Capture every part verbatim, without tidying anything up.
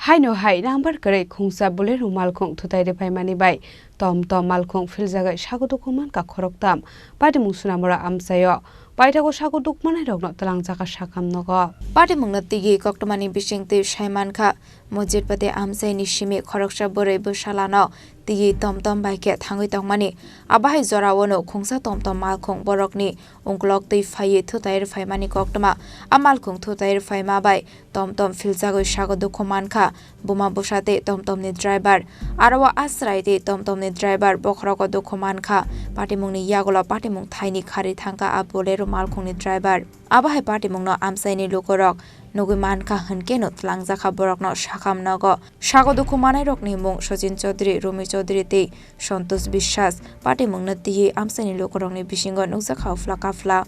Haino hai number kwrwi khungsa Bolero malkhung thutai rwphaimani bai tom tom malkhung philjagwi sago dukhu mankha khoroktham patimung Sonamura amchaio. Paithago sago dukmanairokno twlangjakha sakam nogo. Patimungno twiwi koktwmani bisingtwi sai mankha, Mojitpati amchaini simi khoroksa bwrwi bwsalano twiwi tom tom bai khe thangwi tongmani. Abo hai jorao no khungsa tom tom malkhung borokni ungkulok twi phaiwi thutai rwphaimani koktwma. A malkhung thutai rwphaima bai tom tom philjagwi sago dukhu mankha buma bwsa tei tom tomni driver. Aro o a chwrai tei tom tomni driver bokhorogo dukhu mankha. Patimungni yagulo patimung thaini kharwi thangkha a Bolero malkhungni driver. Abo hai patimungno amchaini lukurok nugwi mankha hwnkhe no twlangjakha borokno sakam nogo. Sago dukhu manairokni mung Sachin Chaudhary, Rumi Chaudhary tei Santosh Biswas. Patimungno twiwi amchaini lukurokni bisingo nukjakha uphla kaphla.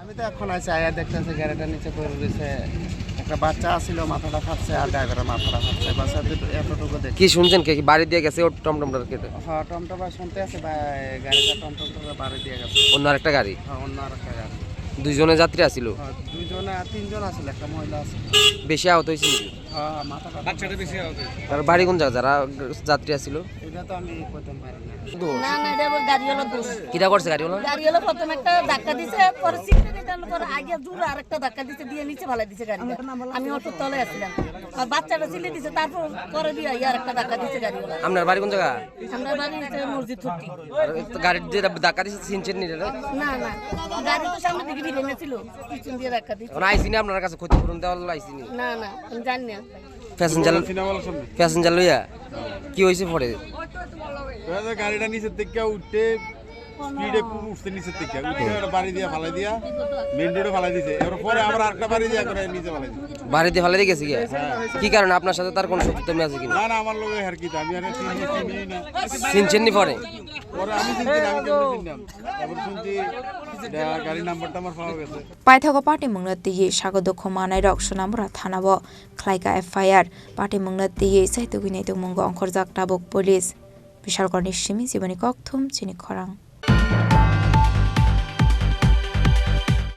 আমি তো এখন আছি, আয়া দেখতেছি গাড়িটা নিচে পড়ে রয়েছে। একটা বাচ্চা আছিল, মাথাটা ফাটছে, আর ড্রাইভারের মাথাটা ফাটছে। বাস, এত-, এতটুকু দেখি। কি শুনছেন? কে কি বাড়ি দিয়ে গেছে ও টমটম ড্রাইভারকে? হ্যাঁ, টমটম শুনতে আছে, বা-, গাড়িটা টমটম ড্রাইভার বাড়ি দিয়ে গেছে। অন্য আরেকটা গাড়ি? হ্যাঁ, অন্য আরেকটা গাড়ি। দুইজনে যাত্রী আছিল? হ্যাঁ, দুইজনে, আর তিনজন আছিল, একটা মহিলা আছিল। বেশি আহত হয়েছে নাকি? হ্যাঁ, হ্যাঁ, মাথাটা বাচ্চাটা বেশি আহত হয়েছে। তার বাড়ি কোন জায়গা, যারা যাত্রী আছিল? এটা তো আমি কইতাম পারি না। না, না, এটা আবার গাড়িওয়ালার দোষ। কিটা করছে গাড়িওয়ালা? গাড়িওয়ালা প্রথমে একটা ধাক্কা দিছে, পরে সিটটা নিতে আনলো, পরে আগে জোরে আরেকটা ধাক্কা দিছে, দিয়ে নিচে ফালাই দিছে গাড়িটা। আমি অটোর তলে আছিলাম। আর বাচ্চাটা ছিলে দিছে, তারপর পরে দিয়ে আর একটা ধাক্কা দিছে গাড়িওয়ালা। আপনার বাড়ি কোন জায়গা? আমরা বাড়ি হচ্ছে মসজিদ ফুটি। আর এই তো গাড়ির যে ধাক্কা দিছে, চিনছেন নি এটা? না, না, গাড়ি তো সামনের দিকে ভিড়ে গেছিল, পিছন দিয়ে ধাক্কা দিছে। এখন আইসিনি আপনার কাছে ক্ষতিপূরণ দেওয়ার জন্য আইসিনি? না, না, আমি জানি না। প্যাসেঞ্জার, প্যাসেঞ্জার লইয়া কি হয়েছে পরে? তো এই যে গাড়িটা নিচের দিকে উঠতে, স্পিডে খুব উঠতে নিচের দিকে, উঠে একটা বাড়ি দিয়ে ফালাই দিয়া, মেইন রোডে ফালাই দিছে। এর পরে আবার আরেকটা বাড়ি দিয়ে করে নিচে ফালাই দিছে। বাড়ি দিয়ে ফালাই দিয়ে গেছে কি? হ্যাঁ। কি কারণে, আপনার সাথে তার কোনো শত্রুতা আছে কিনা? না, না, আমার লোকে আর কি, আমি আর চিনি, চিনি না। চিনছেন নি পরে? পরে আমি চিনছি না, আমি কেমনে চিনলাম? তারপর শুনছি, এটা গাড়ির নাম্বারটা আমার পাওয়া গেছে। Paithago patimungno twiwi sago dukhu manairok Sonamura thanao khlaikha F I R. Patimungno twiwi chaitugwi naitugmungo ongkhorjak tabuk police. Bishalkorni simi Jiboni Kokthum, chini khorang.